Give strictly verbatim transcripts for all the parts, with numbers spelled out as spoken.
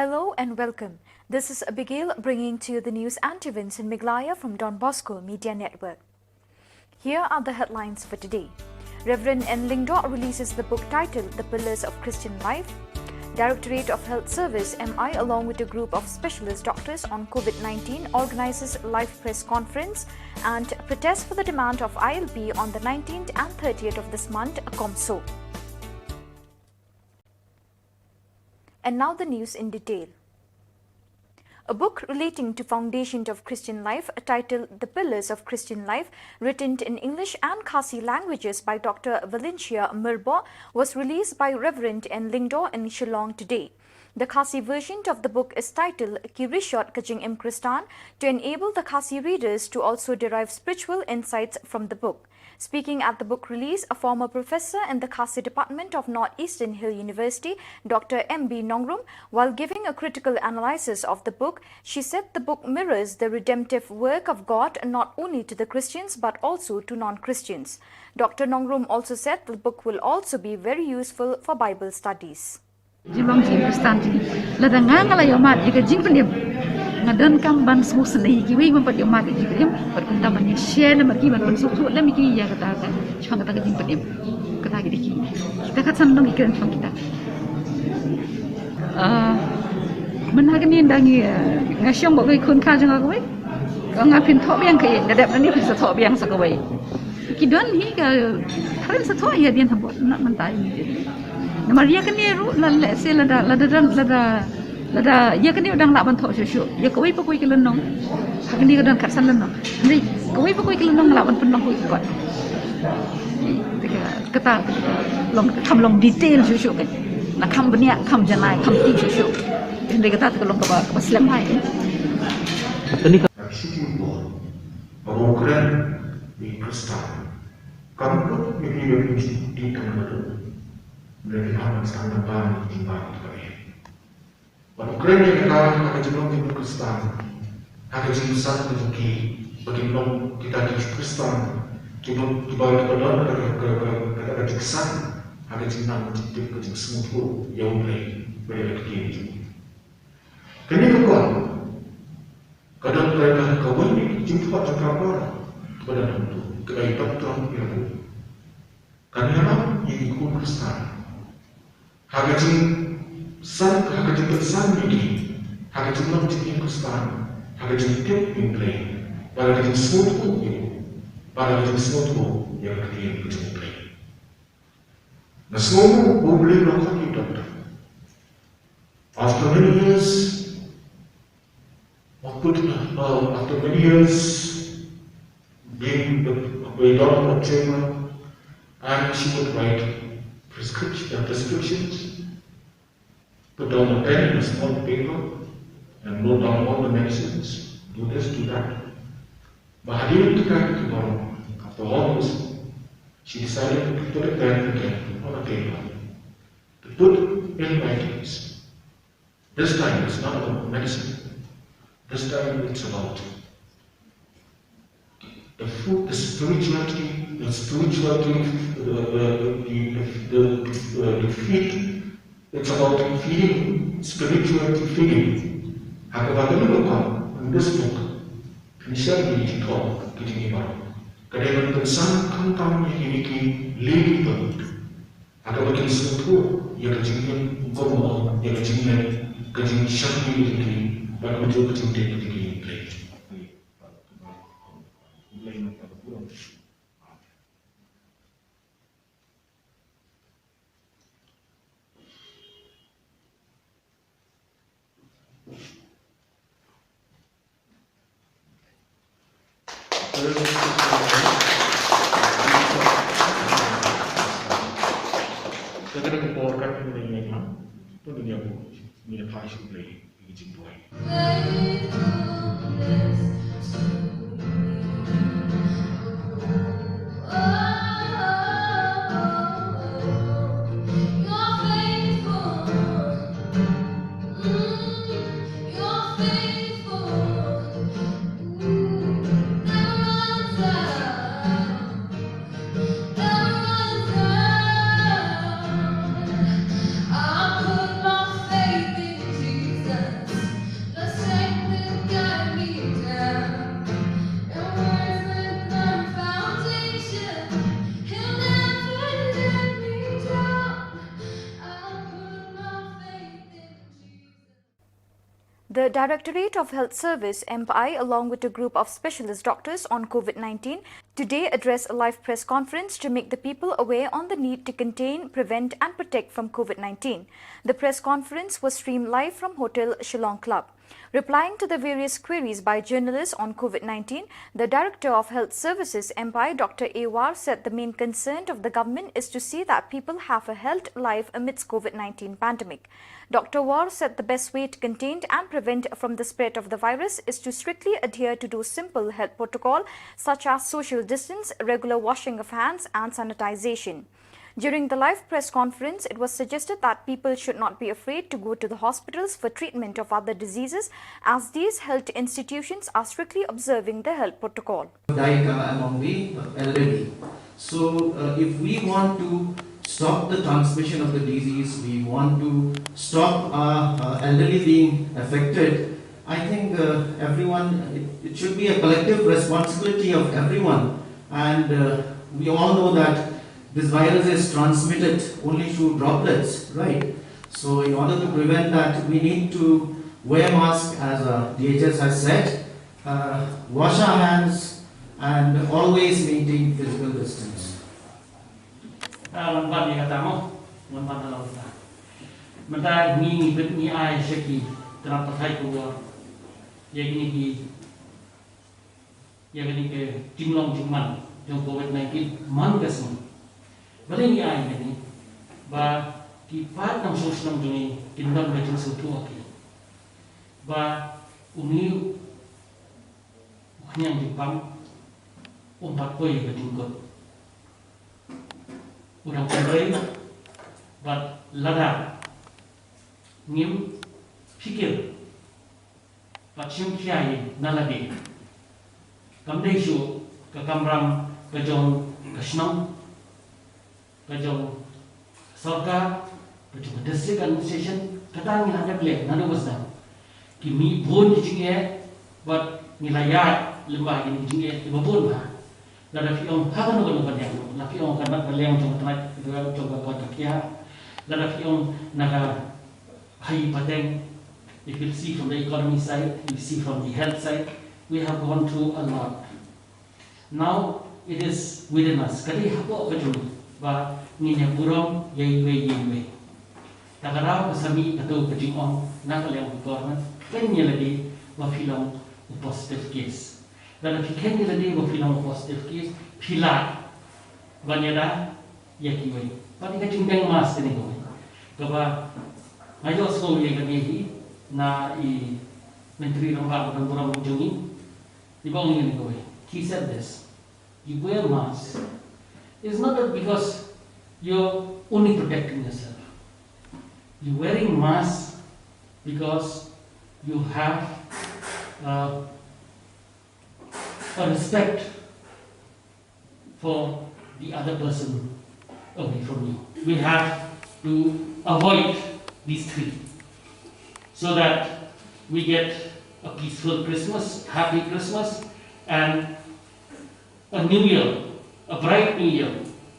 Hello and welcome. This is Abigail bringing to you the news and events in Meghalaya from Don Bosco Media Network. Here are the headlines for today. Reverend N Lyngdoh releases the book titled The Pillars of Christian Life. Directorate of Health Service, M I, along with a group of specialist doctors on COVID nineteen, organizes live press conference and protest for the demand of I L P on the nineteenth and thirtieth of this month, COMSO. And now the news in detail. A book relating to foundation of Christian life, titled The Pillars of Christian Life, written in English and Khasi languages by Doctor Valencia Myrboh, was released by Reverend N Lyngdoh in Shillong today. The Khasi version of the book is titled Ki Rishot ka Jingim Khristan, to enable the Khasi readers to also derive spiritual insights from the book. Speaking at the book release, a former professor in the Khasi Department of North Eastern Hill University, Doctor M B Nongrum, while giving a critical analysis of the book, she said the book mirrors the redemptive work of God not only to the Christians but also to non-Christians. Doctor Nongrum also said the book will also be very useful for Bible studies. Jingim Khristan jong ngi. Lada nga nga la ïohmad ïa ka jingpynim, nga donkam ban sngewsynei ïa kiwei ban pat ïohmad ïa ka jingpynim, bad kumta ban ïa share lem bad ki, ban pynsngewthuh lem ïa ki ïa kata ka, shaphang kata ka jingpynim. Kata ki dei ki, kita ka san dong ki kren shaphang kita. Ah, mynta kane da ngi, ah, nga shong bad kawei khun ka jong nga kawei. Ka nga phin thoh biang ka ïing, da dep nangne phin sa thoh biang sa kawei. Ki don hi ka, phin sa thoh ïa dien ha bor, na mynta ïa dien. Namar ïa kane ruh la lehse lada, lada, lada, lada ïa kane u dang lah ban thoh shuh shuh. Ïa kawei pa kawei ka lynnong. Ha kane ka don khatsan lynnong. Hynrei kawei pa kawei ka lynnong nga lah ban pynlong kawei ka kot. Te ka, kata, kata, long, kham long detail shuh shuh ka. Nga kham bniah, kham janai, kham tih shuh shuh. Hynrei kata te ka long kaba, kaba slem bha ïa ka. Kane ka Haba u kren ïa ki Khristan, kam lut ïa ki, ïa ki jingtip tang ba lut. Hynrei ki hap ban sdang ban ban ïa ki jingban kiba eh. Bad u kren ïa kata ha ka jinglong ki Khristan, ha ka jingsan ka jong ki ba kin long kita ki Khristan kiba, kiba, kiba don ka, ka, ka, ka, ka jingsan ha ka jingnang, ka jingtip, ka jingsngewthuh ïa U Blei bad ïa ka ktien jong U. Kane ka kwah ka don ka, ka, kawei na ki jingthoh jong ka para ba don hangto, ka dei Doctor Myrboh. Kan ïarap ïa ki khun Khristan ha ka jingsan, ha ka jingpynsan ïa ki ha ka jinglong jingim Khristan, ha ka jingtip ïa U Blei bad ha ka jingsngewthuh ïa u, bad ha ka jingsngewthuh ïa ka ktien ka jong U Blei. Nga sngew ba U Blei u la khot ïa u Doctor. After many years of put, uh, after many years being the, being down in the chamber, and she would write prescription, uh, prescriptions, put down a pen in a small paper, and note down all the medicines, do this, do that. But hadien kata ka baroh, after all this, she decided to put a pen again on a paper, to put in writings. This time it's not about medicine. This time it's about the food, the spirituality, the spirituality, the, the, the, the, uh, the feed. It's about feeding, spirituality feeding. Ha kaba ka long ka, in this book, phin shem ïa ki jingthoh ki jong ngi baroh. Ka dei ban pynsang khamtam ïa kine ki lei ki don. Ha kaba kin sngewthuh ïa ka jingim, kumno ïa ka jingleh, ka jingshakri ïa ki, bad kumjuh ka jingtip ïa ki. Ka dei ka por ka ngi ïa, to ngi ïa, ngi ïa phai sha U Blei ïa ka jingduwai. The Directorate of Health Service, M P I, along with a group of specialist doctors on COVID nineteen, today addressed a live press conference to make the people aware on the need to contain, prevent, and protect from COVID nineteen. The press conference was streamed live from Hotel Shillong Club. Replying to the various queries by journalists on COVID nineteen, the Director of Health Services, M P I, Doctor A War, said the main concern of the government is to see that people have a healthy life amidst COVID nineteen pandemic. Doctor War said the best way to contain and prevent from the spread of the virus is to strictly adhere to those simple health protocol such as social distance, regular washing of hands, and sanitization. During the live press conference, it was suggested that people should not be afraid to go to the hospitals for treatment of other diseases, as these health institutions are strictly observing the health protocol. Died uh, among the elderly. So, uh, if we want to stop the transmission of the disease, we want to stop our uh, elderly being affected, I think uh, everyone, it, it should be a collective responsibility of everyone. And uh, we all know that this virus is transmitted only through droplets, right? So in order to prevent that, we need to wear masks as uh, D H S has said, uh, wash our hands, and always maintain physical distance. Lamban ïa kata mo, lamban ïa kata. Mynta ngi ngi bit ngi ai sha ki tnat pathai khubor ïa kine ki ïa kane ka jinglong jingman jong COVID nineteen man ka sngi. Balei ngi ai kane? Ba ki paid nongshong shnong jong ngi kin don ka jingsngewthuh ha ki. Ba une u khñiang jingpang um pat poi ka jingkut. U dang pynrei bad lada ngim phikir bad shim khia ïa na lade. Kam dei shuh ka kamram ka jong ka shnong, ka jong ka sorkar, ka jong ka district administration, kata ngi la dep leh naduh ba sdang. Ki mih bun ki jingeh bad ngi la ïaid lyngba kine ki jingeh kiba bun bha. Lada phi ong ha kano kano ka liang, la phi ong ka nat ka liang jong ka tnat, jong ka koit ka khiah, lada phi ong na ka ha ïing pateng, if you see from the economy side, you see from the health side, we have gone through a lot. Now it is within us. Ka dei hapoh ka jong ngi ba ngin ïa burom ïa iwei ïa iwei. Ta ka daw ka sa mih kato ka jingong na ka liang ka government, khein ïa lade ba phi long u positive case. Lada phi khein ïa lade ba phi long u positive case, phi lah ban ïada ïa kiwei. Bad ïa ka jingdeng mask kane kawei kaba nga ïohsngew ïa kane hi na i Myntri Rangbah ba don burom jong ngi. Iba ong ïa kane kawei. He said this. You wear mask. It's not that because you're only protecting yourself. You're wearing mask because you have uh, a respect for the other person away from you. We have to avoid these three so that we get a peaceful Christmas, happy Christmas, and a new year, a bright new year,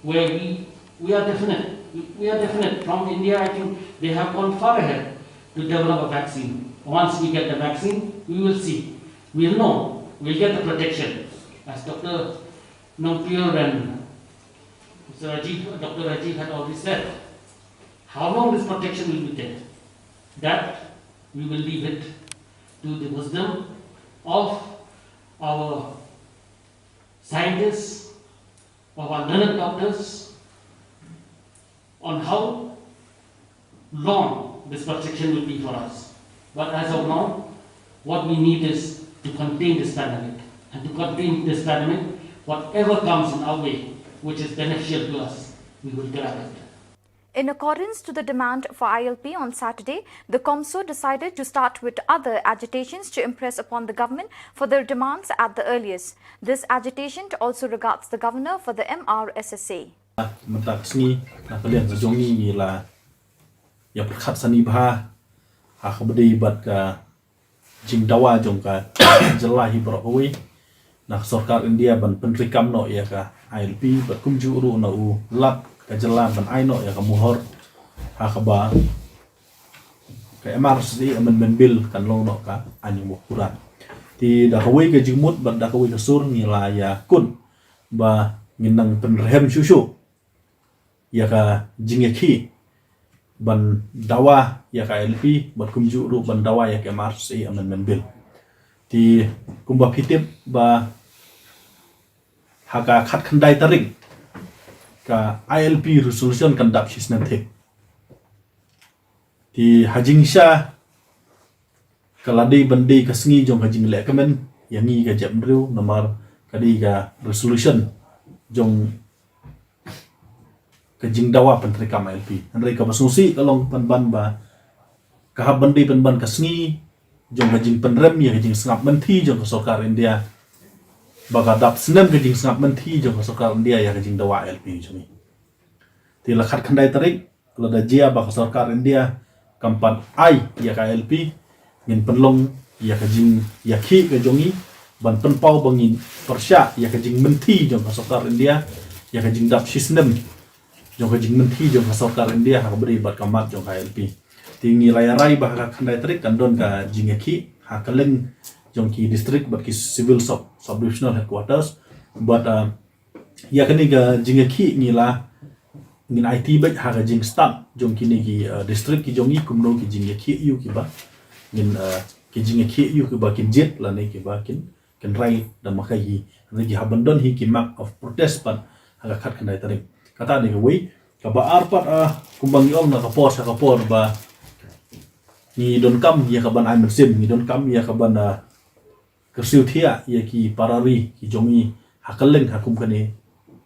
where we, we are definite, we, we are definite. From India, I think they have gone far ahead to develop a vaccine. Once we get the vaccine, we will see. We'll know. We'll get the protection. As Doctor Nongpyur and Mister Rajiv, Doctor Rajiv had already said, how long this protection will be there, that we will leave it to the wisdom of our scientists, of our learned doctors, on how long this protection will be for us. But as of now, what we need is to contain this pandemic. And to contain this pandemic, whatever comes in our way, which is beneficial to us, we will grab it. In accordance to the demand for I L P on Saturday, the COMSO decided to start with other agitations to impress upon the government for their demands at the earliest. This agitation also regards the governor for the M R S S A. Mynta ka sngi na ka liang ka jong ngi ngi la ïa pyrkhat sani bha ha kaba dei bad ka jingdawa jong ka jylla hi baroh kawei na ka sorkar India ban pyntrikam noh ïa ka I L P bad kumjuh ruh na u lat ka jylla ban ai noh ïa ka mohor ha kaba ka M R S A Amendment Bill kan long noh ka aiñ umkuran. Te da kawei ka jingmut bad da kawei ka sur ngi la ïakut ba ngin nang pynrhem shuh shuh ïa ka jingïakhih ban dawa ïa ka I L P bad kumjuh ruh ban dawa ïa ka M R S A Amendment Bill. Te kumba phi tip ba ha ka khatkhyndai tarik ka I L P resolution kan dap shisnem thik. Te ha jingshisha ka la dei ban dei ka sngi jong ka jingleh kmen ïa ngi ka jaitbynriew namar ka dei ka resolution jong ka jingdawa pyntreikam I L P. Hynrei kaba sngewsih ka long pynban ba ka hap ban dei pynban ka sngi jong ka jingpynrem ïa ka jingsngap mynthi jong ka sorkar India. Ba ka dap snem ka jingsngap mynthi jong ka sorkar India ïa ka jingdawa I L P jong ngi. Te la khatkhyndai tarik lada jia ba ka sorkar India kam pat ai ïa ka I L P, ngin pynlong ïa ka jingïakhih ka jong ngi ban pynpaw ba ngin pyrshah ïa ka jingmynthi jong ka sorkar India, ïa ka jingdap shisnem jong ka jingmynthi jong ka sorkar India ha kaba dei bad ka mat jong ka I L P. Te ngi la ïa rai ba ha ka khatkhyndai tarik kan don ka jingïakhih ha kylleng jong ki district bad ki civil sub, sub-divisional headquarters bad, ah, ïa kane ka jingïakhih ngi la ngin aiti beit ha ka jingstad jong kine ki, uh, district ki jong ngi kumno ki jingïakhih ïa u kiba ngin, uh, ki jingïakhih ïa u kiba kin jied lane kiba kin, kin rai da ma ka hi. Hynrei ki hap ban don hi ki mark of protest pat ha ka khatkhyndai tarik. Kata ne kawei, kaba ar pat, uh, kumba ngi ong na ka por sha ka por ba ngi donkam ïa ka ban ai mynsiem, ngi donkam ïa ka ban, uh, kyrsiew thiah ïa ki para ri ki jong ngi ha kylleng ha kum kane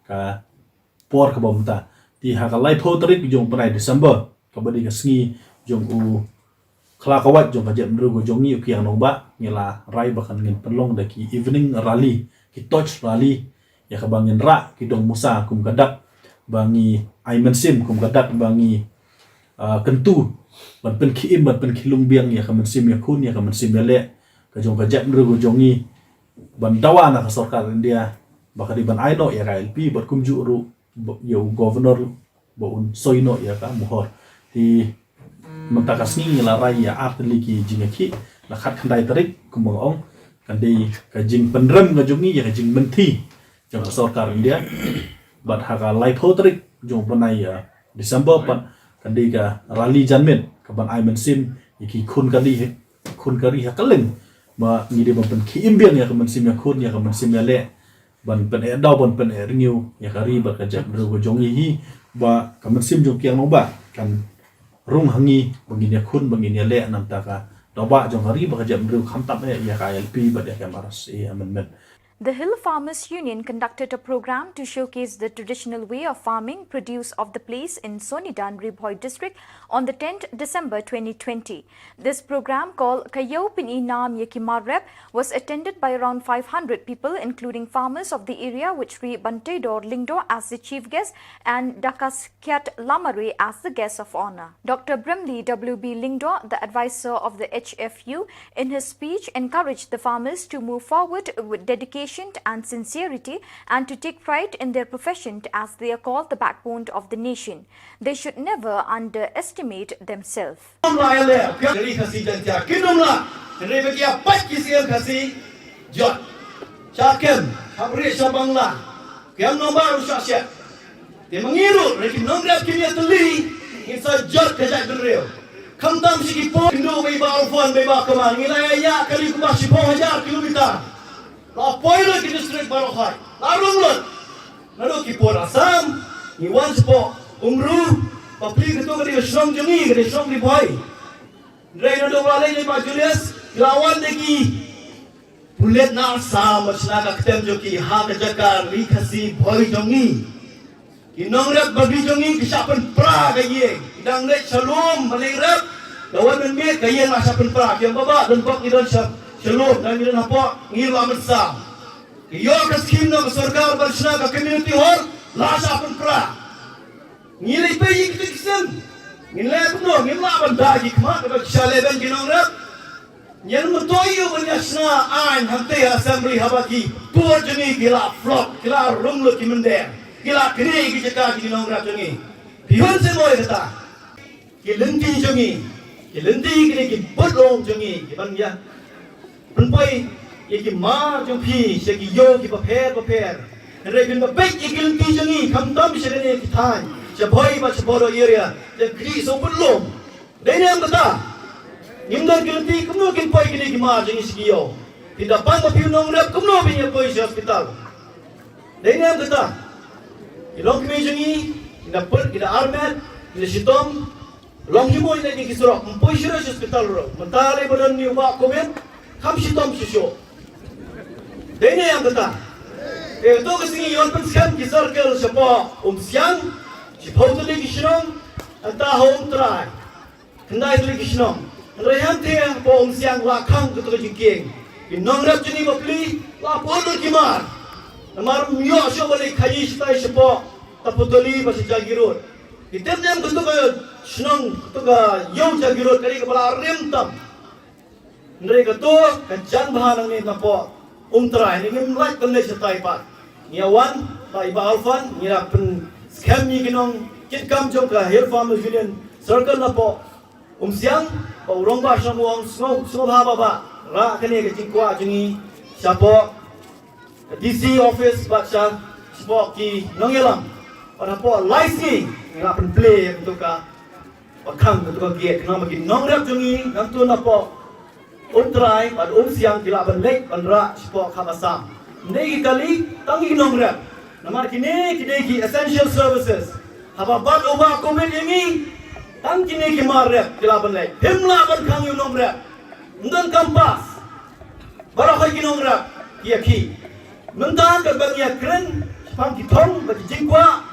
ka por kaba mynta. Te ha ka laiphew tarik jong u bnai December kaba dei ka sngi jong u khlawait jong ka jaitbynriew ka jong ngi u Kiang Nangbah ngi la rai ba kan ngin pynlong da ki evening rally, ki torch rally ïa kaba ngin rah ki dong musa kum ka dak ba ngi ai mynsiem, kum ka dak ba ngi, ah, kyntu ban pynkhie im ban pynkhie lung biang ïa ka mynsiem ïakhun ïa ka mynsiem ïaleh ka jong ka jaitbynriew ka jong ngi ban dawa na ka sorkar India ba ka dei ban ai noh ïa ka I L P bad kumjuh ruh ba, ïa u governor ba un soi noh ïa ka mohor. Te mynta ka sngi ngi la rai ïa ar tylli ki jingïakhih, la khatkhyndai tarik kumba nga ong kan dei ka jingpynrem ka jong ngi ïa ka jingmynthi jong ka sorkar India. Bad ha ka laiphew tarik jong u bnai, ah, December pat kan dei ka rally janmiet ka ban ai mynsiem ïa ki khun ka ri, khun ka ri ha kylleng ba ngi dei ban pynkhie im biang ïa ka mynsiem ïakhun ïa ka mynsiem ïaleh ban pyneh daw ban pyneh rngiew ïa ka ri bad ka jaitbynriew ka jong ngi hi ba ka mynsiem jong u Kiang Nangbah kan rung ha ngi ba ngin ïakhun ba ngin ïaleh na ka bynta ka daw bah jong ka ri bad ka jaitbynriew khamtam eh ïa ka I L P bad ïa ka M R S A Amendment. The Hill Farmers Union conducted a program to showcase the traditional way of farming produce of the place in Sonidan, Ri Bhoi district on the tenth December twenty twenty. This program, called Ka Ïew Pynïaid Nam ïa ki Mar Rep, was attended by around five hundred people, including farmers of the area, with Shri Banteidor Lyngdoh as the chief guest and Doctor Kiat Lamare as the guest of honor. Doctor Brimley W B Lyngdoh, the advisor of the H F U, in his speech encouraged the farmers to move forward with dedication and sincerity and to take pride in their profession, as they are called the backbone of the nation. They should never underestimate themselves. Ym lah ïaleh, phi ri Khasi Jaiñtia, kin ym lah, hynrei ba ki ïa peit ki siem Khasi jot. Sha kem, ha bri sha Bangla. Ki ïam nongbar u shah shet. Te ma ngi ruh, hynrei ki nongrep kim ïatylli, ngin sa jot ka jaitbynriew. Khamtam shi ki por, yndu bai ba Alphon, bai ba Kamal, ngi la ïa ïa kali kumba shiphew hajar kilometer. La poi lut ki district baroh khoit. La rung lut. Naduh ki por Assam, ngi wan shapoh Umru, ba phi katu ka dei ka shnong jong ngi, ka dei shnong Ri Bhoi. Hynrei naduh ba la leit Bah Julius, ki la wan da ki pulit na Assam, ba shna ka ktem jong ki ha ka jaka Ri Khasi Bhoi jong ngi. Ki nongrep ba Ri jong ngi ki shah pynpra ka ïing. Ki dang leit sha lum ban leit rep. Ka wan mynmiet ka ïing la shah pynpra. Ki ong baba, don bok ngi don sha, sha lum, dang ngi don hapoh, ngi la mynsaw. Ki ïoh ka skim na ka sorkar ban shna ka community hall, la shah pynpra. Ngi leit peit ïa kito ki sien. Ngin leh kumno, ngim lah ban da ki khmat, kaba ki shah leh ban ki nongrep. Ngi ïa myntoi ïa u ban ïa shna aiñ hangtei ha assembly haba ki por jong ngi ki la flop, ki la rung lut ki mynder, ki la knieh ki jaka ki nongrep jong ngi. Phi hun seh mo ïa kata. Ki lynti jong ngi, Ki lynti kine ki bud lum jong ngi, ki ban ïa pynpoi ïa ki mar jong phi sha ki ïew kiba pher bapher. Hynrei phin da peit ïa ki lynti jong ngi, khamtam sha kine ki thaiñ, sha Bhoi bad sha Bhador area, da kine ki bud lum. Dei ne em kata? Ngim don ki lynti, kumno kin poi kine ki mar jong ngi sha ki ïew? Phi da pang ba phi u nongrep, kumno phin ïa poi sha hospital? Dei ne em kata? Ki longkmie jong ngi, ki da put, ki da armet, ki da shitom, long hi mo ïa kine ki surok, ym poi shuh sha hospital ruh. Mynta lei ba don une u wah covid, kham shitom shuh shuh. Dei ne em kata? Te to ka sngi yn pynskhem ki circle shapoh Umsiang, shiphew tylli ki shnong, hangta ha Umtrai, khyndai tylli ki shnong. Hynrei hangta hapoh Umsiang la khang kato ka jingkieng. Ki nongrep jong ngi bapli la poi lut ki mar. Namar ym ïoh shuh ban leit khaii shatai shapoh Taputoli bad sha Jagiroad. Ki tip ne em kato ka shnong, kato ka ïew Jagiroad ka dei kaba la rim tam. Hynrei kato ka jan bha nangne napoh Umtrai, ngi ngim lah ban leit shatai pat. Ngi ïa wan, ba i Bah Alfan, ngi la pynskhem ïa ki nongkitkam jong ka Hill Farmers Union Circle napoh Umsiang, ba u rangbah shnong u ong sngewbha, sngewbha ba, ba rah kane ka jingkwah jong ngi shapoh D C office bad sha, shapoh ki nongïalam. Bad hapoh lai sngi ngi la pynplie ïa kato ka, ba khang kato ka gate, khnang ba ki nongrep jong ngi nangta napoh Umtrai bad Umsiang ki lah ban leit ban rah shapoh kham Assam. Ym dei ki kali, tang ki nongrep. Namar kine ki dei ki essential services. Haba bat u wah covid ïa ngi, tang kine ki mar rep ki lah ban leit. Phim lah ban khang ïa u nongrep. Ym don campus. Baroh hi ki nongrep ki ïa khih. Mynta ka ban ïa kren shaphang ki thong bad ki jingkwah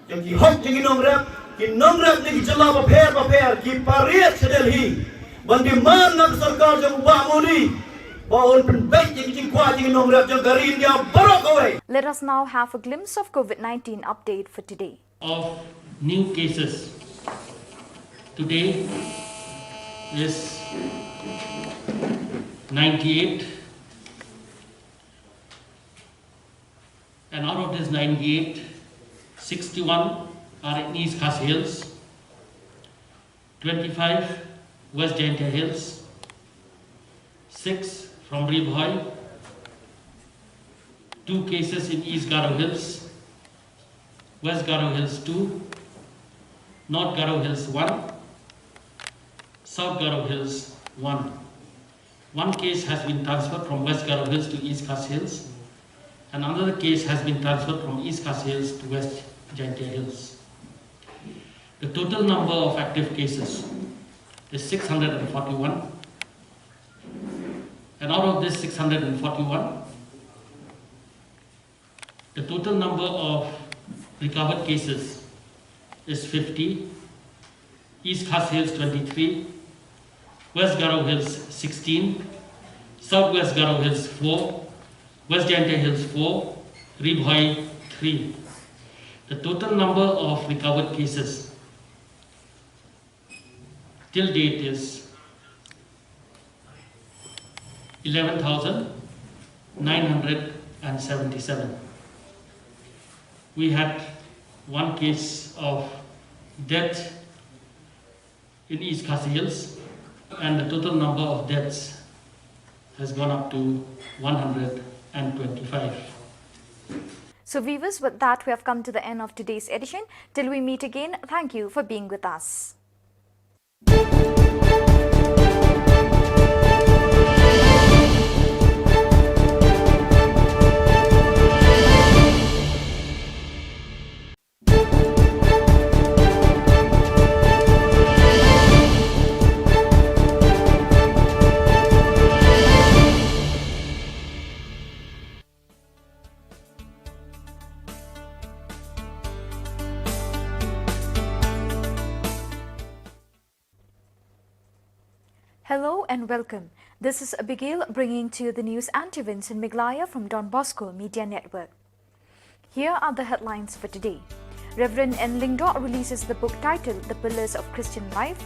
jong ki hok jong ki nongrep, ki nongrep na ki jylla bapher bapher ki pariat sha Delhi ban demand na ka sorkar jong u Bah Modi ba un pynbeit ïa ki jingkwah jong ki nongrep jong ka ri India baroh kawei. Let us now have a glimpse of covid nineteen update for today. Of new cases today is ninety-eight. And out of this ninety-eight, sixty-one are in East Khasi Hills, twenty-five West Jaintia Hills, six from Ri Bhoi, two cases in East Garo Hills, West Garo Hills two, North Garo Hills one, South Garo Hills one. One case has been transferred from West Garo Hills to East Khasi Hills, and another case has been transferred from East Khasi Hills to West Jaintia Hills. The total number of active cases is six hundred and forty-one, and out of this six hundred and forty-one, the total number of recovered cases is fifty, East Khasi Hills twenty-three, West Garo Hills sixteen, South West Garo Hills four, West Jaintia Hills four, Ri Bhoi three. The total number of recovered cases till date is eleven thousand nine hundred and seventy-seven. We had one case of death in East Khasi Hills, and the total number of deaths has gone up to one hundred and twenty-five. So, viewers, with that, we have come to the end of today's edition. Till we meet again, thank you for being with us. Hello and welcome. This is Abigail bringing to you the news and events in Meghalaya from Don Bosco Media Network. Here are the headlines for today. Reverend N Lyngdoh releases the book titled The Pillars of Christian Life.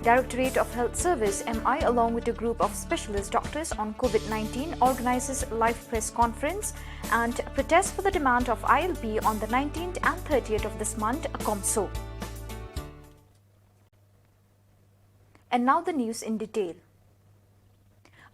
Directorate of Health Service, M I, along with a group of specialist doctors on covid nineteen, organizes live press conference and protest for the demand of I L P on the nineteenth and thirtieth of this month, COMSO. And now the news in detail.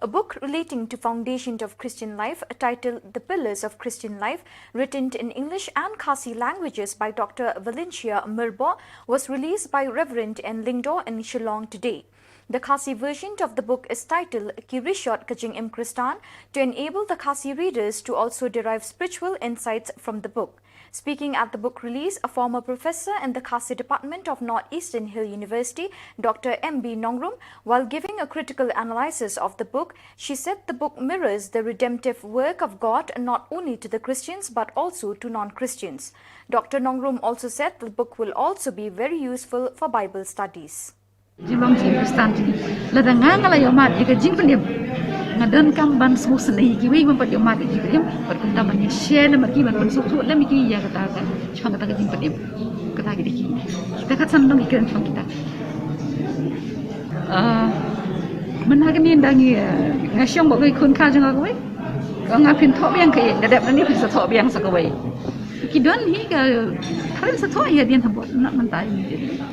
A book relating to foundation of Christian life, titled The Pillars of Christian Life, written in English and Khasi languages by Doctor Valencia Myrboh, was released by Reverend N Lyngdoh in Shillong today. The Khasi version of the book is titled Ki Rishot ka Jingim Khristan, to enable the Khasi readers to also derive spiritual insights from the book. Speaking at the book release, a former professor in the Khasi Department of North Eastern Hill University, Doctor M B Nongrum, while giving a critical analysis of the book, she said the book mirrors the redemptive work of God not only to the Christians but also to non-Christians. Doctor Nongrum also said the book will also be very useful for Bible studies. Jinglong jingim Khristan jong ngi. Lada nga nga la ïohmad ïa ka jingpynim, nga donkam ban sngewsynei ïa kiwei ba ym pat ïohmad ïa ka jingpynim, bad kumta ban ïa share lem bad ki, ban pynsngewthuh lem ïa ki ïa kata ka, shaphang kata ka jingpynim. Kata ki dei ki, kita ka san dong ki kren shaphang kita. Ah, mynta kane ynda ngi, ah, nga shong bad kawei khun kha jong nga kawei. Ka ong nga phin thoh biang ka ïing, nga dep nangne phin sa thoh biang sa kawei. Ki don hi ka, phin sa thoh ïa hadien habud, na mynta ïa hadien.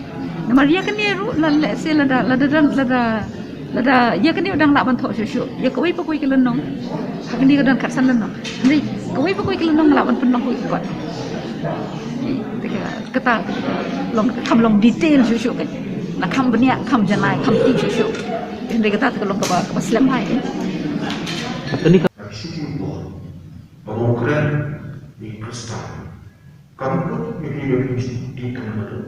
Namar ïa kane ruh la lehse lada, lada, lada, lada ïa kane u dang lah ban thoh shuh shuh, ïa kawei pa kawei ka lynnong ha kane ka don khatsan lynnong. Hynrei kawei pa kawei ka lynnong nga lah ban pynlong kawei ka kot. Te ka, kata, kata long, kham long detail shuh shuh ka. La kham bniah, kham janai, kham ti shuh shuh. Hynrei kata te ka long kaba, kaba slem bha ïa ngi. Kane ka Ba u kren ïa ki Khristan. Kam kut ïa ki ïa ki jingtip kam kut.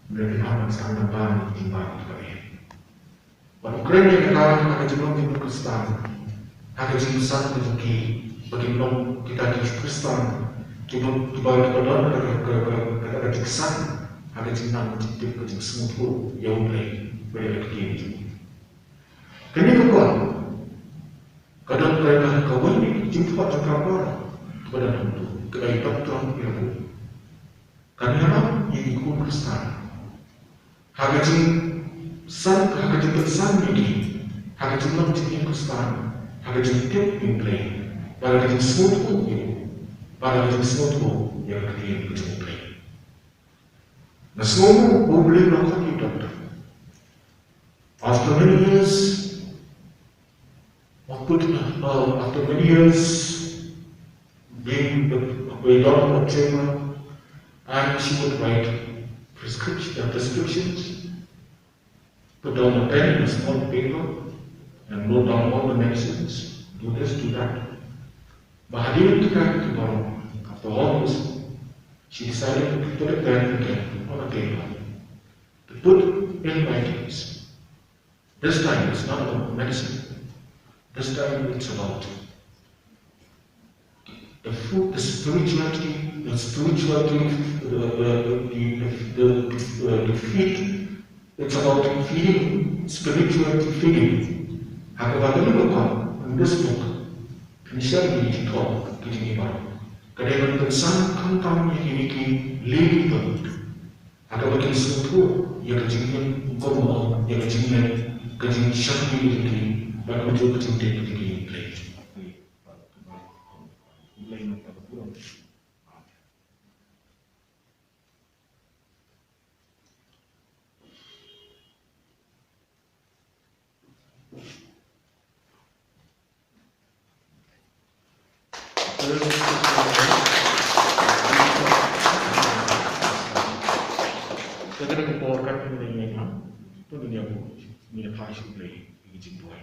Hynrei ki hap ban sdang ban ban ïa ki jingban kiba eh. Ba u kren ïa kata ha ka jinglong jong ki Khristan. Ha ka jingsan jong ki ba kin long kita ki Khristan kiba, kiba, kiba don ka, ka, ka, ka, ka jingsan ha ka jingnang jingtip, ka jingsngewthuh ïa U Blei bad ïa ka ktien jong u. Kane ka por ka don ka, ka, kawei na ki jingthoh jong ka por kaba don hangto, kaba ïa dap tang ïa u. Kan ïarap ïa ki khun Khristan ha ka jingsan, ha ka jingpynsan ïa ki ha ka jinglong jingim Khristan, ha ka jingtip ïa U Blei, bad ha ka jingsngewthuh ïa u, bad ha ka jingsngewthuh ïa ka ktien ka jong U Blei. Nga sngew ba U Blei u la khot ïa u Doctor. After many years of put, uh, after many years being the, being on the chamber, and she would write prescription, uh, prescriptions, put down a pen and a small paper, and note down all the medicines, do this, do that. But hadien kata ka por, after all this, she decided to put a pen again on a paper to put in writings. This time it's not about medicine. This time it's about the food, the spirituality, the spirituality, the, the, the, the, the, uh, the feed. It's about feeding, spirituality feeding. Ha kaba ka long ka, in this book, pynshai ïa ki jingthoh, ki jinghikai. Ka dei ban pynsan khamtam ïa kine ki lei ki don. Ha kaba kin sngewthuh ïa ka jingim, kum ba ong, ïa ka jingim, ka jingshakri ïa ki, bad kumjuh ka jingtip ïa ki Blei. Ka dei ka por ka dei ka, to dei ka por ngi phai sha U Blei ïa ka jingduwai.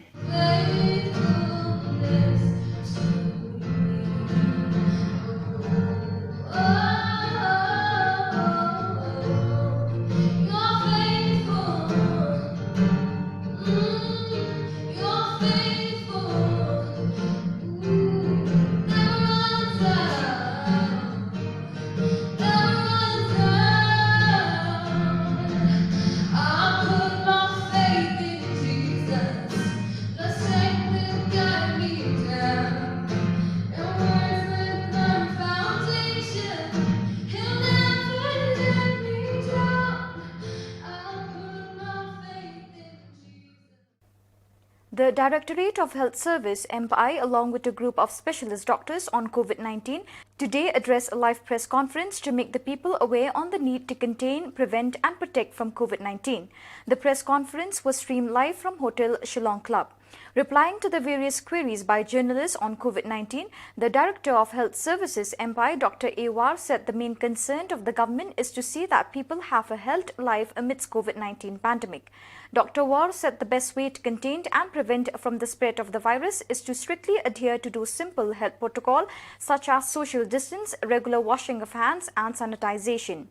The Directorate of Health Service, M P I, along with a group of specialist doctors on COVID nineteen, today addressed a live press conference to make the people aware on the need to contain, prevent, and protect from COVID nineteen. The press conference was streamed live from Hotel Shillong Club. Replying to the various queries by journalists on COVID nineteen, the Director of Health Services, M P I, Doctor A War, said the main concern of the government is to see that people have a health life amidst COVID nineteen pandemic. Doctor War said the best way to contain and prevent from the spread of the virus is to strictly adhere to those simple health protocol such as social distance, regular washing of hands, and sanitization.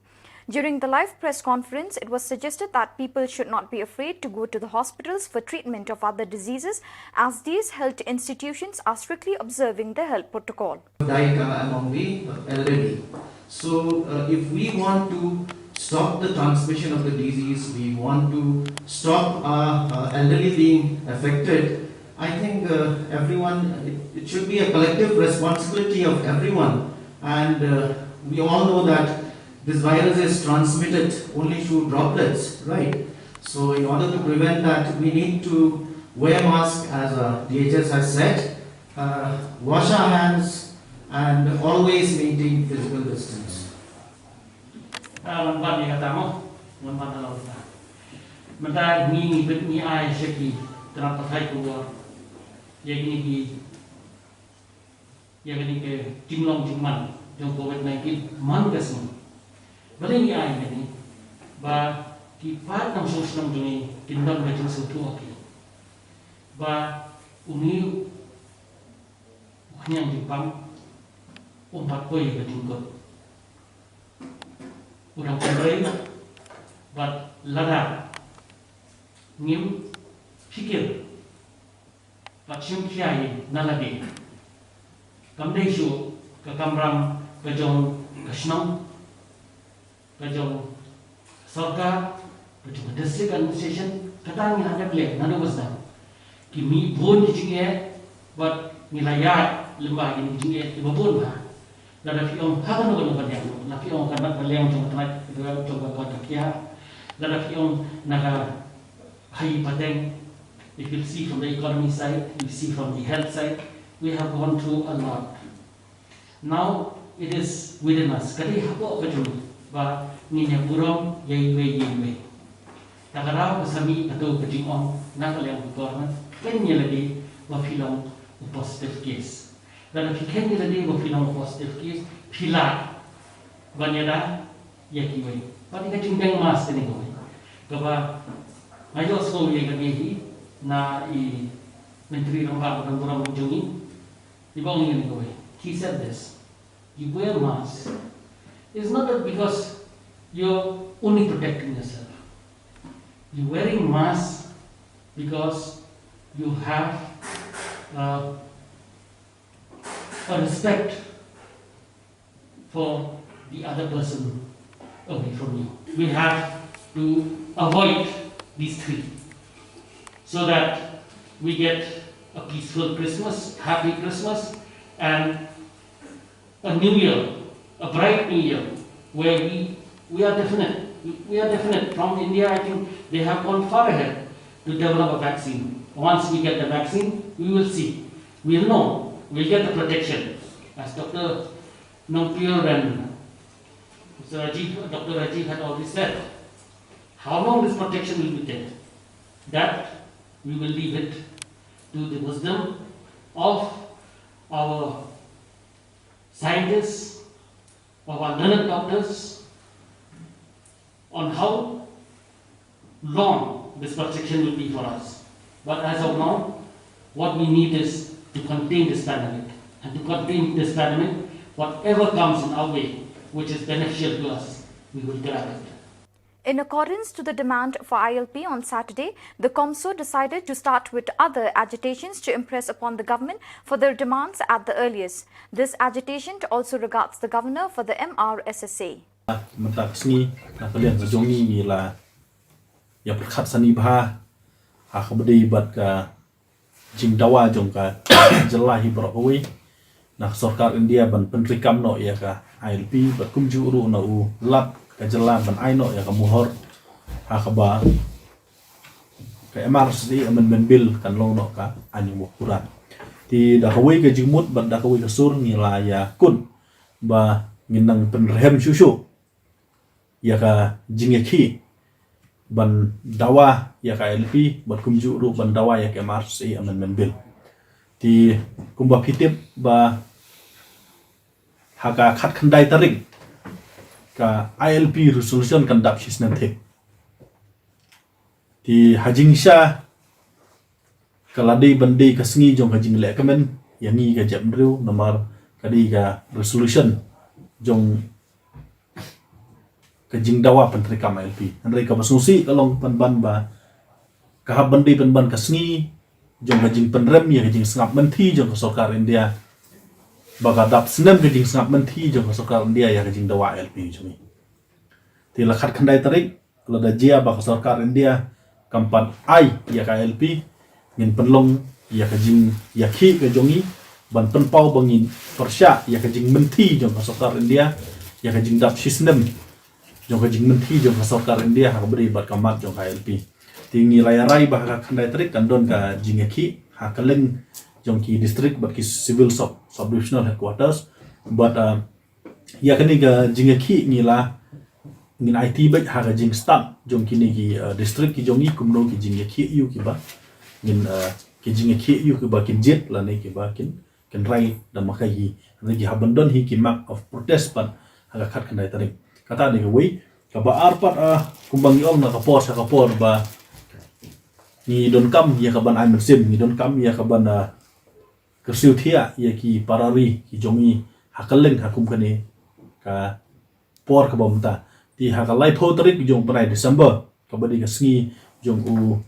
During the live press conference, it was suggested that people should not be afraid to go to the hospitals for treatment of other diseases, as these health institutions are strictly observing the health protocol. Die uh, among the uh, elderly. So, uh, if we want to stop the transmission of the disease, we want to stop our uh, elderly being affected, I think uh, everyone, it, it should be a collective responsibility of everyone. And uh, we all know that this virus is transmitted only through droplets, right? So, in order to prevent that, we need to wear masks as uh, D H S has said, uh, wash our hands, and always maintain physical distance. Lamban ïa kata mo, lamban ïa kata. Mynta ngi ngi bit ngi ai sha ki tnat pathai khubor ïa kine ki ïa kine ki jinglong jingman jong COVID nineteen man ka sngi. Balei ngi ai kane ba ki paid nongshong shnong jong ngi kin don ka jingsngewthuh ha ki ba une u khñiang jingpang um pat poi ka jingkut. U dang kynrei bad lada ngim phikir bad shim khia ïa na lade. Kam dei shuh ka kamram ka jong ka shnong, ka jong sorkar, ka jong ka district administration, kata ngi la dep leh naduh ba sdang. Ki mih bun ki jingeh bad ngi la ïaid lyngba kine ki jingeh kiba bun bha. Lada phi ong ha kano kano ka liang, la phi ong ka na ka liang jong ka tnat, jong ka koit ka khiah, lada phi ong na ka ha i pateng, if you see from the economy side, you see from the health side, we have gone through a lot. Now it is within us. Ka dei hapoh ka jong ngi ba ngin ïa burom ïa iwei ïa iwei. Ta ka daw ka sa mih kato ka jingong na ka liang ka government, khein ïa lade ba phi long u positive case. Lada phi khein ïa lade ba phi long u positive case, phi lah ban ïada ïa kiwei. Pat ïa ka jingdeng mask kane kawei kaba nga ïohsngew ïa kane hi na i Myntri Rangbah ba don burom jong ngi. Iba ong ïa kane kawei. He said this. You wear mask. It's not that because you're only protecting yourself. You're wearing mask because you have uh, a respect for the other person away from you. We have to avoid these three so that we get a peaceful Christmas, happy Christmas, and a new year, a bright new year, where we, we are definite, we are definite. From India, I think they have gone far ahead to develop a vaccine. Once we get the vaccine, we will see. We'll know. We'll get the protection. As Doctor Nongpure and Mister Rajiv, Doctor Rajiv had already said, how long this protection will be there, that we will leave it to the wisdom of our scientists, of our learned doctors, on how long this protection will be for us. But as of now, what we need is to contain this pandemic. And to contain this pandemic, whatever comes in our way, which is beneficial to us, we will grab it. In accordance to the demand for I L P on Saturday, the COMSO decided to start with other agitations to impress upon the government for their demands at the earliest. This agitation also regards the governor for the M R S S A. Mynta ka sngi na ka liang ka jong ngi ngi la ïa pyrkhat sani bha ha kaba dei bad ka jingdawa jong ka jylla hi baroh kawei na ka sorkar India ban pyntreikam noh ïa ka I L P bad kumjuh ruh na u lat ka jylla ban ai noh ïa ka mohor ha kaba ka M R S A Amendment Bill kan long noh ka aiñ u bakhura. Te da kawei ka jingmut bad da kawei ka sur ngi la ïakut ba ngin nang pynrhem shuh shuh ïa ka jingïakhih ban dawa ïa ka I L P bad kumjuh ruh ban dawa ïa ka M R S A Amendment Bill. Te kumba phi tip ba ha ka khatkhyndai tarik ka I L P resolution kan dap shisnem thik. Te ha jingshisha ka la dei ban dei ka sngi jong ka jingleh kmen ïa ngi ka jaitbynriew namar ka dei ka resolution jong ka jingdawa pyntreikam I L P. Hynrei kaba sngewsih ka long pynban ba ka hap ban dei pynban ka sngi jong ka jingpynrem ïa ka jingsngap mynthi jong ka sorkar India. Ba ka dap snem ka jingsngap mynthi jong ka sorkar India ïa ka jingdawa I L P jong ngi. Te la khatkhyndai tarik lada jia ba ka sorkar India kam pat ai ïa ka I L P, ngin pynlong ïa ka jingïakhih ka jong ngi ban pynpaw ba ngin pyrshah ïa ka jingmynthi jong ka sorkar India ïa ka jingdap shisnem jong ka jingmynthi jong ka sorkar India ha kaba ïadei bad ka mat jong ka I L P. Te ngi la ïa rai ba ha ka khatkhyndai tarik kan don ka jingïakhih ha kylleng jong ki district bad ki civil sub subdivisional headquarters. Bad uh, ïa kane ka jingïakhih ngi la ngin aiti bad ha ka jingstad jong kine ki uh, district ki jong ngi kumno ki jingïakhih ïa u kiba ngin uh, ki jingïakhih ïa u kiba kin jied lane kiba kin kin rai da ma ka hi. Hynrei ki hap ban don hi ki mark of protest pat ha ka khatkhyndai tarik. Kata dei kawei. Kaba ar pat uh, kumba ngi ong na ka por sha ka por ba ngi donkam ïa ka ban ai mynsiem, ngi donkam ïa ka ban uh, kyrsiew thiah ïa ki para ri ki jong ngi ha kylleng ha kum kane ka por kaba mynta. Te ha ka laiphew tarik jong u bnai December kaba dei ka sngi jong u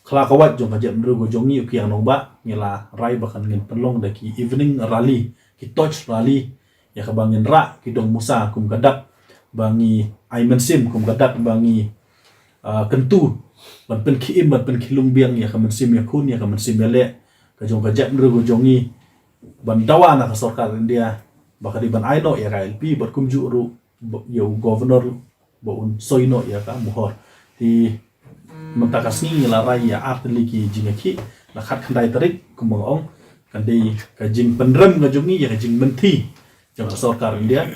khlawait jong ka jaitbynriew ka jong ngi u Kiang Nangbah ngi la rai ba kan ngin pynlong da ki evening rally, ki torch rally ïa kaba ngin rah ki dong musa kum ka dak ba ngi ai mynsiem, kum ka dak ba ngi uh, kyntu ban pynkhie im ban pynkhie lung biang ïa ka mynsiem ïakhun ïa ka mynsiem ïaleh ka jong ka jaitbynriew ka jong ngi ban dawa na ka sorkar India ba ka dei ban ai noh ïa ka I L P bad kumjuh ruh ïa u governor ba un soi noh ïa ka mohor. Te mynta ka sngi ngi la rai ïa ar tylli ki jingïakhih. La khatkhyndai tarik kumba nga ong kan dei ka jingpynrem ka jong ngi ïa ka jingmynthi jong ka sorkar India.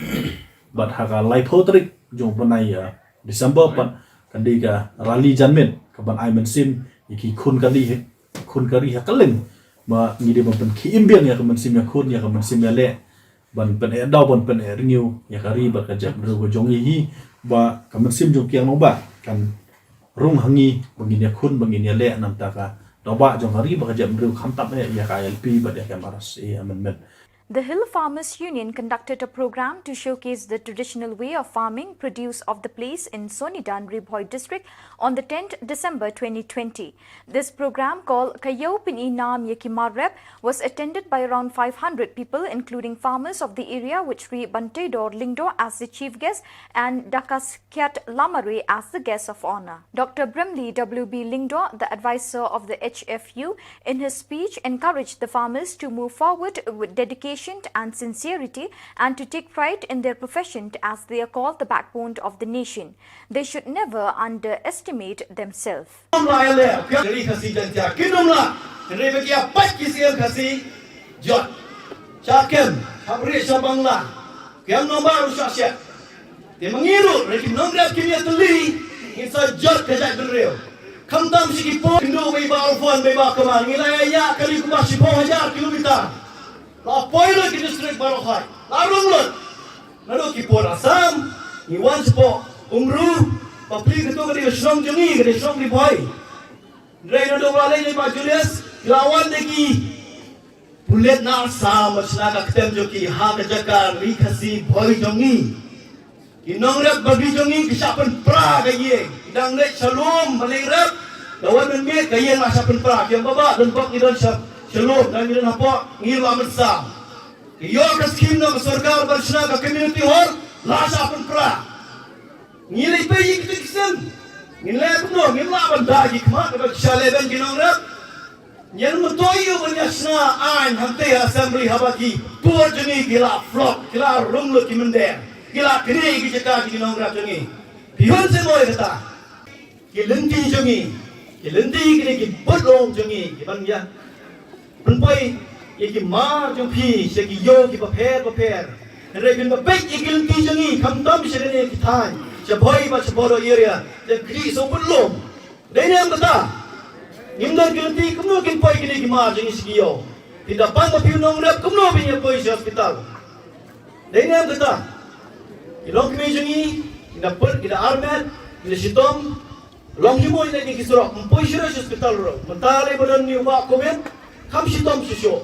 Bad ha ka laiphew tarik jong u bnai uh, December pat kan dei ka rally janmiet ka ban ai mynsiem ïa ki khun ka ri, khun ka ri ha kylleng ba ngi dei ban pynkhie im biang ïa ka mynsiem ïakhun ïa ka mynsiem ïaleh ban pyneh daw ban pyneh rngiew ïa ka ri bad ka jaitbynriew ka jong ngi hi ba ka mynsiem jong u Kiang Nangbah kan rung ha ngi ba ngin ïakhun ba ngin ïaleh namar ka daw ba jong ka ri bad ka jaitbynriew khamtam eh ïa ka I L P bad ïa ka M R S A Amendment. The Hill Farmers Union conducted a program to showcase the traditional way of farming produce of the place in Sonidan, Ri Bhoi district on the tenth December twenty twenty. This program, called Ka Ïew Pyni Nam Ïa Ki Mar Rep, was attended by around five hundred people, including farmers of the area, with Shri Banteidor Lyngdoh as the chief guest and Dakas Kiat Lamare as the guest of honor. Doctor Brimley W B Lyngdoh, the advisor of the H F U, in his speech encouraged the farmers to move forward with dedication and sincerity and to take pride in their profession as they are called the backbone of the nation. They should never underestimate themselves. Ym lah ïaleh, phi ri Khasi Jaiñtia, kin ym lah, hynrei ba ki ïa peit ki siem Khasi, jot. Sha kem, hap rieh sha Bangla, ki ïam nongbar u shah shah. Te ma ngi ruh, hynrei ki nongrep kim ïatylli, ngin sa jot ka jaitbynriew. Khamtam shi ki por, kin duh bai ba orphan, bai ba kama, ngi la ïa ïa kali kumba shiphew hajar kilometer. La poi lut ki district baroh hai, la rung lut. Naduh ki por Assam, ngi wan shapoh Umru, bapli katu ka dei ka shnong jong ngi, ka dei shnong Ri Bhoi. Hynrei naduh ba la leit Bah Julius, ki la wan da ki pulit na Assam, ba shna ka ktem jong ki ha ka jaka Ri Khasi Bhoi jong ngi. Ki nongrep babi jong ngi ki shah pynpra ka ïing, ki dang leit sha lum ban leit rep, da wan mynmiet ka ïing la shah pynpra, ki ong baba, don bok ngi don sha, sha lum, da ngi don hapoh, ngi la mynsaw. Ki ïoh ka skim na ka sorkar ban shna ka community hall, la shah pynpra. Ngi leit peit ïa kito ki sien. Ngin leh kumno, ngim lah ban da ki khmat, kaba ki shah leh ban ki nongrep. Ngi ïa myntoi ïa u ban ïa shna aiñ hangtei ha assembly haba ki por jong ngi ki la flop, ki la rung lut ki mynder, ki la knieh ïa ki jaka jong ki nongrep jong ngi. Phi hun seh mo ïa kata. Ki lynti jong ngi, Ki lynti kine ki bud lum jong ngi, ki ban ïa pynpoi ïa ki mar jong phi sha ki ïew kiba pher bapher. Hynrei phin da peit ïa ki lynti jong ngi, khamtam sha kine ki thaiñ, sha Bhoi bad sha Bhador area, dang khlieh sa u bud lum. Dei ne em kata? Ngim don ki lynti, kumno kin poi kine ki mar jong ngi sha ki ïew? Phi da pang ba phi u nongrep, kumno phin ïa poi sha hospital? Dei ne em kata? Ki longkmie jong ngi, ki da put, ki da armet, ki da shitom. Long hi mo ïa kine ki surok, ym poi shuh sha hospital ruh. Mynta lei ba don une u wah covid, kham shitom shuh shuh.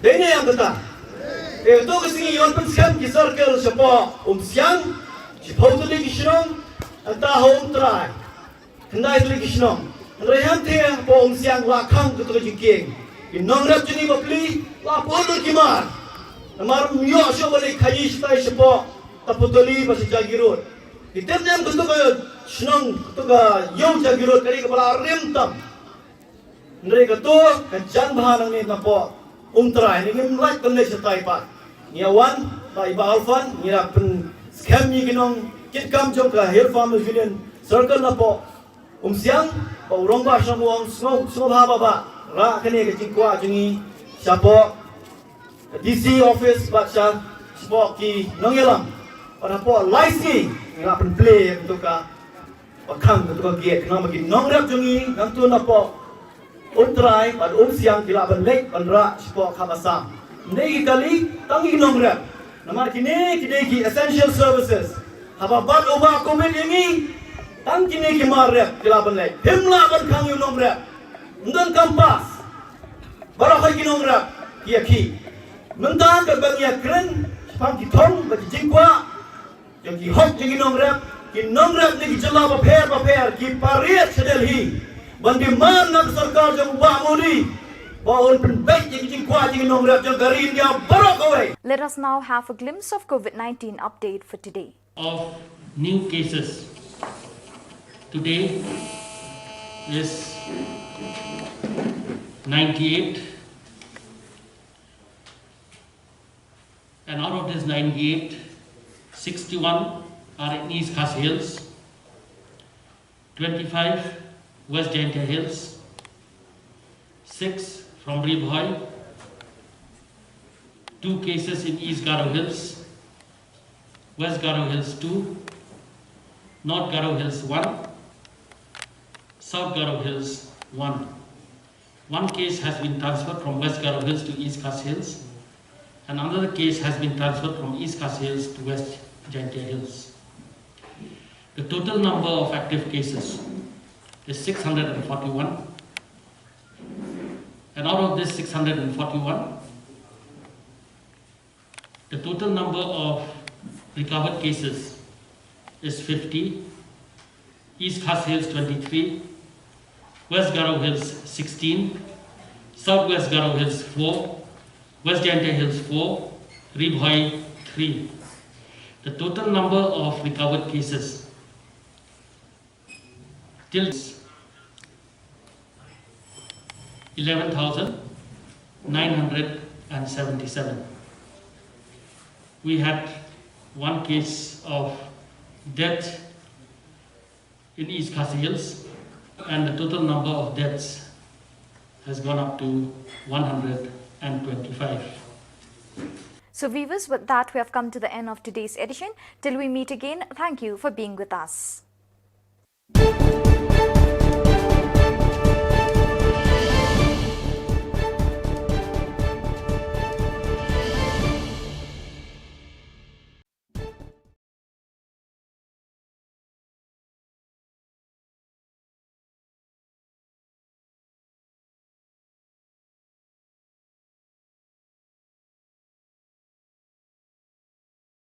Dei ne em kata? Te to ka sngi yn pynskhem ki circle shapoh Umsiang, shiphew tylli ki shnong, hangta ha Umtrai, khyndai tylli ki shnong. Hynrei hangta hapoh Umsiang la khang kato ka jingkieng. Ki nongrep jong ngi bapli la poi lut ki mar. Namar ym ïoh shuh ban leit khaii shatai shapoh Tapatoli bad sha Jagiroad. Ki tip ne em kato ka shnong, kato ka ïew Jagiroad ka dei kaba la rim tam. Hynrei kato ka jan bha nangne napoh Umtrai, ngi ngim lah ban leit shatai pat. Ngi ïa wan bad i Bah Alfan, ngi la pynskhem ïa ki nongkitkam jong ka Hill Farmers Union Circle napoh Umsiang, ba u rangbah shnong u ong, sngew, sngewbha Bah, rah kane ka jingkwah jong ngi shapoh D C office bad sha, shapoh ki nongïalam. Bad hapoh lai sngi ngi la pynplie ïa kato ka, ba khang kato ka gate, khnang ba ki nongrep jong ngi nangta napoh Umtrai bad Umsiang ki lah ban leit ban rah shapoh kham Assam. Ym dei ki kali, tang ki nongrep. Namar kine ki dei ki essential services. Haba bat u wah covid ïa ngi, tang kine ki mar rep ki lah ban leit. Phim lah ban khang ïa u nongrep. Ym don campus. Baroh hi ki nongrep ki ïa khih. Mynta ka ban ïa kren shaphang ki thong bad ki jingkwah jong ki hok jong ki nongrep, ki nongrep na ki jylla bapher bapher ki pariat sha Delhi ban demand na ka sorkar jong u Bah Modi ba un pynbeit ïa ki jingkwah jong ki nongrep jong ka ri India baroh kawei. Let us now have a glimpse of covid nineteen update for today. Of new cases today is ninety-eight. And out of this ninety-eight, sixty-one are in East Khasi Hills, twenty-five West Jaintia Hills, six from Ri Bhoi, two cases in East Garo Hills, West Garo Hills two, North Garo Hills one, South Garo Hills one. One case has been transferred from West Garo Hills to East Khasi Hills, and another case has been transferred from East Khasi Hills to West Jaintia Hills. The total number of active cases is six hundred and forty-one, and out of this six hundred and forty-one, the total number of recovered cases is fifty, East Khasi Hills twenty-three, West Garo Hills sixteen, South West Garo Hills four, West Jaintia Hills four, Ri Bhoi three. The total number of recovered cases till eleven thousand nine hundred and seventy-seven. We had one case of death in East Khasi Hills, and the total number of deaths has gone up to one hundred and twenty-five. So, viewers, with that, we have come to the end of today's edition. Till we meet again, thank you for being with us.